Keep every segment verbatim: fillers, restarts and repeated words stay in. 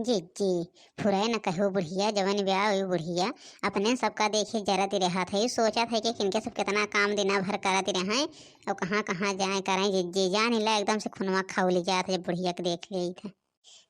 जिज्जी, फुरै न कहो बुढ़िया, जवन ब्याह हुई बुढ़िया, अपने सबका देखी जरत रहत है, सोचत है कि किनके सब कितना काम दिना भर करत रहे और कहाँ कहाँ जाए करें। जिज्जी जान ला एकदम से खुनवा खौल जात है जब बुढ़िया के देख लेत है।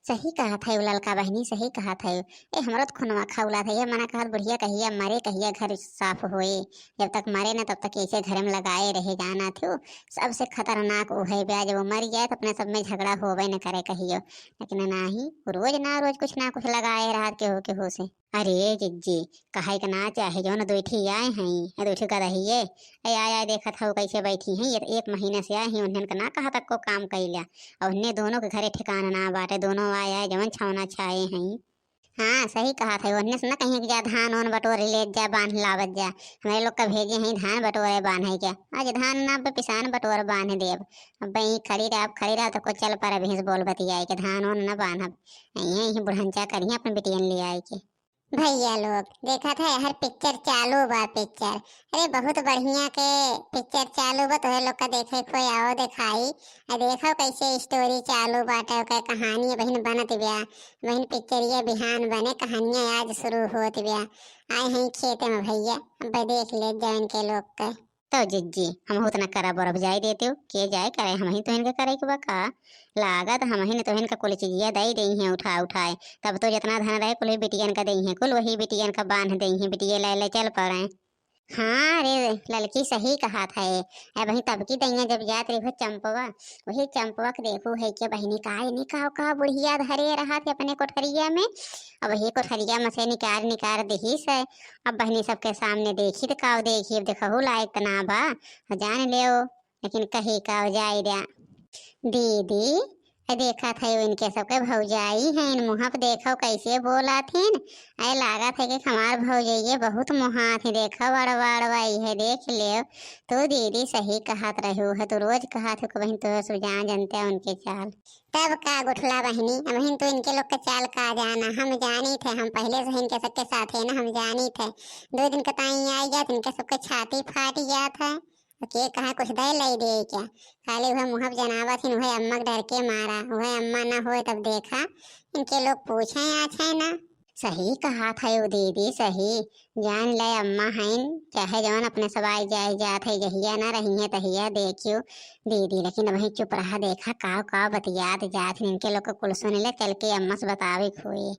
सही कहत है उ ललका बहिनी, सही कहत है। ए, हमरो तो खुनवा खौलत है, ये मना कहत बुढ़िया कहिया मरे, कहिया घर साफ होए। जब तक मरे ना तब तक ऐसे घरे में लगाए रहे जाना थी। सबसे खतरनाक उ है ब्याह, जब वो मर जाए तो अपने सब में झगड़ा होबे न करे कहियो। लेकिन नाही, रोज ना रोज कुछ ना कुछ लगाए रहत केहू केहू से। अरे जिज्जी, कहे के ना चाहे, जौन दुई ठी आए हैं, ये दुई ठी गदहिए, ए आय आय देखत हौ कैसे बैठी हैं, ये तो एक महीना से आए हैं, उन्हन का ना कहा तक को काम कैला, और उन्हें दोनों के घरे ठिकाना ना बाटे, दोनों आय आय जवन छौना छाए हैं। हाँ, सही कहत है, उन्हें से ना कहीं कि जा धान ओन बटोर ले जा, बांध लावत जा, हमारे लोग का भेजे हैं धान बटोरे बांधे के, आज धान ना पे पिसान बटोर बांध देब। अब बई खड़ी रह, अब खड़ी रह तो को चल पर भैंस बोल बतियाए के धान ओन ना बांधब, यहीं यहीं बुढ़ंचा करिए अपन बिटियन ले आए के। भैया लोग, देखत है हर पिक्चर चालू बा, पिक्चर। अरे बहुत बढ़िया के पिक्चर चालू बा, तोहे लोग का देखे कोई आओ देखाई। आ देखो कैसे स्टोरी चालू बाटे, ओकर कहानी बहिन बनत ब्या, बहिन पिक्चरिया बिहान बने, कहानिया आज शुरू होत ब्या। आए हैं खेते में भैया, अब देख ले जवन के लोग के। तो जिज्जी, हमहू त न करब, बरफ जाए देतेउ, के जाए करे, हमही तोहन के करे के बा का? लागत हमही न तोहन का कुल चीजिया दई देई हैं उठा उठाए, तब तो जितना धन रहे कुल बिटियन का देई हैं, कुल वही बिटियन का बांध देई हैं, बिटिये ले ले चल पड़े। हाँ रे ललकी, सही कहत है। ए बहिन, तब की दइया जब जात रही हो चंपवा, वही चंपवा के देखू है के बहिनी का, इन्हीं का, का बुढ़िया धरे रहत है अपने कोठरिया में, अब वही कोठरिया में से निकार निकार देही से। अब बहिनी सबके सामने देखी त काव देखी, अब देखहु लायक त ना बा, जान लेओ, लेकिन कही काव जाई द्या। दीदी, ए देखत है इनके सबके भौजाई है, इन मुँह पे देखो कैसे बोलत हिन। ए लागत है कि हमार भौजइये बहुत मोहात है, देखो बड़वाड़वाई है, देख लेओ। तू दीदी सही कहत रहू है, तू रोज कहत हो कि बहिन तोहे सुजान जनते उनके चाल। तब का गुठला बहिनी, अबहिन तू इनके लोग के चाल का जाना, हम जानी थे, हम पहले से इनके सबके साथ है ना, हम जानी थे। दो दिन के ताई आई जात, इनके सबके छाती फाट जात है। तो के कहा कुछ दे ले दे क्या? खाली वह मुहब जनावत हिन, वह अम्मा के डर के मारा, वह अम्मा ना होए तब देखा, इनके लोग पूछे आछे ना। सही कहत है उ दीदी, सही। जान ले अम्मा हईन, चाहे जवन अपने सब आई जाए जात है, जहिया ना रही है तहिया देखियो दीदी। लेकिन वही चुप रहा, देखा काव काव बतियात जात है, इनके लोग को कुल सुन ले, चल के अम्मा से बतावे खोए।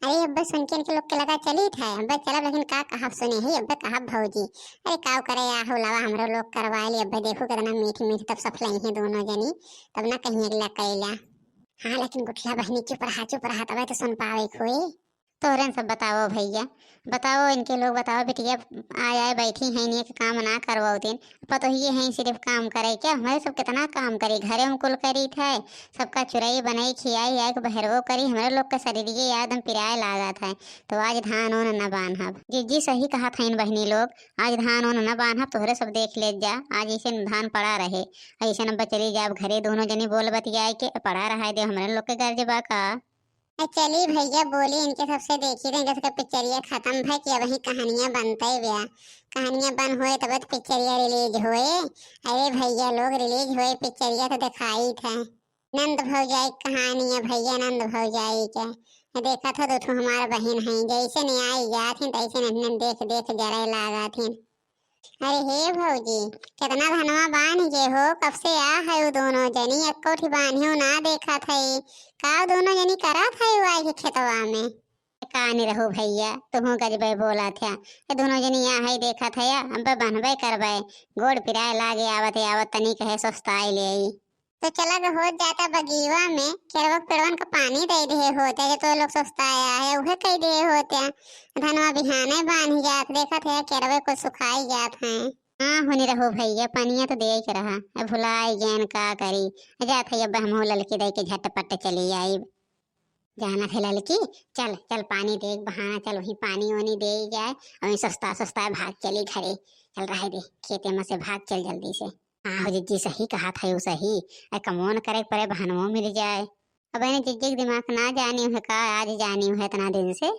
अरे अब्बे सुन के इनके लोग के लगा चली थे, अब्बे चलब, लेकिन का कहब सुने ही, अब्बे कहब भौजी। अरे काव करे आ हो लावा हमरो लोग करवाए ली, अब्बे देखो कितना मीठ मीठ तब सफलई है दोनों जनी, तब ना कहीं अगला कैला। हाँ लेकिन गुठिया बहिनी चुप रहा, चुप रहा, तबे तो सुन पावे खोए। तोहरे न सब बताओ भैया, बताओ इनके लोग, बताओ बिटिया आय आय बैठी हैं, इन्हें के काम ना करवाओ दिन, पतोहिए हैं सिर्फ काम करे क्या? हमारे सब कितना काम करी, घरे में कुल करी थे, सबका चुरई बनई खियाई आय के बहरवो करी, हमारे लोग के शरीरिये यार एकदम पिराए लागत है, तो आज धान ओन न बांधब। जिज्जी सही कहत हईन बहिनी लोग, आज धान ओन न बांधब, तोहरे सब देख ले जा, आज ऐसे न धान पड़ा रहे, ऐसे न बचली जाब घरे दोनों जनी बोल बतियाए के पड़ा रहा दे, हमारे लोग के गर्ज बा का? ए, चली भैया, बोली इनके सबसे देखी थे, इनके सबके पिक्चरिया खत्म भय कि अबही कहानियाँ बनते ब्या। कहानियाँ बन होए तब तो पिक्चरिया रिलीज होए। अरे भैया लोग, रिलीज होए पिक्चरिया तो दिखाई थे। नंद भौजाई के कहानी है भैया, नंद भौजाई के। ए, देखा था दो ठो हमार बहिन हैं, जैसे न्याय जात हैं तैसे नन्हन देख देख जरे लागत हैं। अरे हे भौजी, कितना धनवा बान्ह गे हो, कब से आ है उ दोनों जनी, एको ठी बान्हियो ना देखत है। का उ दोनों जनी करत है उ आई के खेतवा में? का नहीं रहू भैया, तुहू गजबे बोला था। ये दोनों जनी आ है देखत है, अब्बे बान्हबे करबे। गोड़ पिराए लागे आवत है, आवत तनी कहे सुस्ताए ले आई। तो चला ग होत जाता बगीवा में, केरवा के पेड़वन का पानी दे दिहे होते, जे तो लोग सुस्ताया है, उहे कह दिहे होते। धनवा बिहाने बान्ह जात, देखत है केरवे कुल सुखाई जात हैं। हाँ, हुनी रहो भैया, पनिया तो दे के रहा, अब भुलाई गयन का करी। जात है अब हमहू ललकी दे के झटपट चली आई। जानत है ललकी, चल, चल पानी दे के बहाना, चल वहीं पानी वानी दे जाए, और वहीं सुस्ता सुस्ता भाग चली घरे। चल रहे दे, खेते में से भाग चल जल्दी से। हाँ हो जिज्जी, सही कहत है उ सही। ए कमो न करे के परे, बहनवो मिल जाए। अब इन्हें जिज्जी के दिमाग ना जानी है का, आज जानी है इतना दिन से।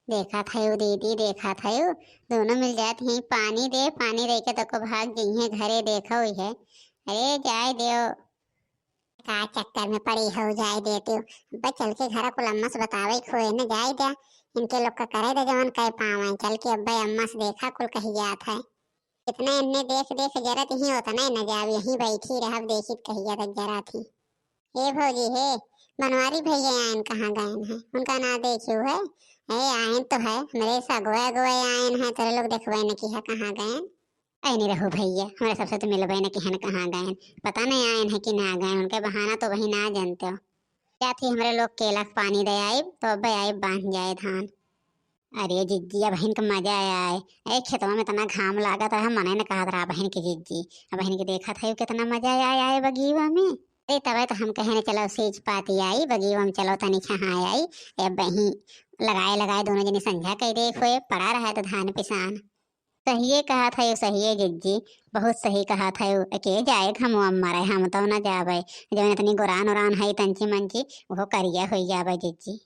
देखत है उ दीदी, देखत है उ दोनों मिल जात ही, पानी दे, पानी दे के तको भाग गई है घरे, देखो ही है। अरे जाए देव। का चक्कर में पड़ी हो जाए देते हो। अब्बे चल के घर कुल अम्मा से बतावे खोए न जाए दे, इनके लोग का करे दे जवन कह पावे। चल के अब्बे अम्मा से देखा कुल कही जात है। इतने इन्ने देख देख जरत ही उतने न जाव, यहीं बैठी रहब देखित कहिया तक जरा थी। हे भौजी हे, बनवारी भैया आयन कहाँ गयन है, उनका ना देखियो है। ए आयन तो है, हमरे सगवे अगवे आयन है, तोरे लोग देखबे न किहा कहाँ गयन। ऐनी रहो भैया, हमरे सबसे तो मिलबे न किहन कहाँ गयन, पता नहीं आयन है कि ना गयन, उनके बहाना तो वही ना जानते हो। क्या थी हमरे लोग केला के पानी दे आइब, तो अब्बे आइब बांध जाए धान। अरे जिज्जी, अबहिन के मजा आए। ए, खेतवा में इतना घाम लागत रहा, मने न कहत रहा अबहिन के जिज्जी। अबहिन के देखत है कितना मजा आए, आए बगीवा में। अरे तबे तो हम कहे न चलो सेज पाती आई, बगीवा में चलो तनी छहा आई। ए, अब्बही लगाए लगाए दोनों जनी संझा कई देख हुए, पड़ा रहा तो धान पिसान। सहिए कहत है, सहिए जिज्जी, बहुत सही कहत है। के जाए घमवा में मरे, हम तो न जाबे। जब इतनी गोरान उरान है तंची मंची, वो करिया हो जाबे जिज्जी।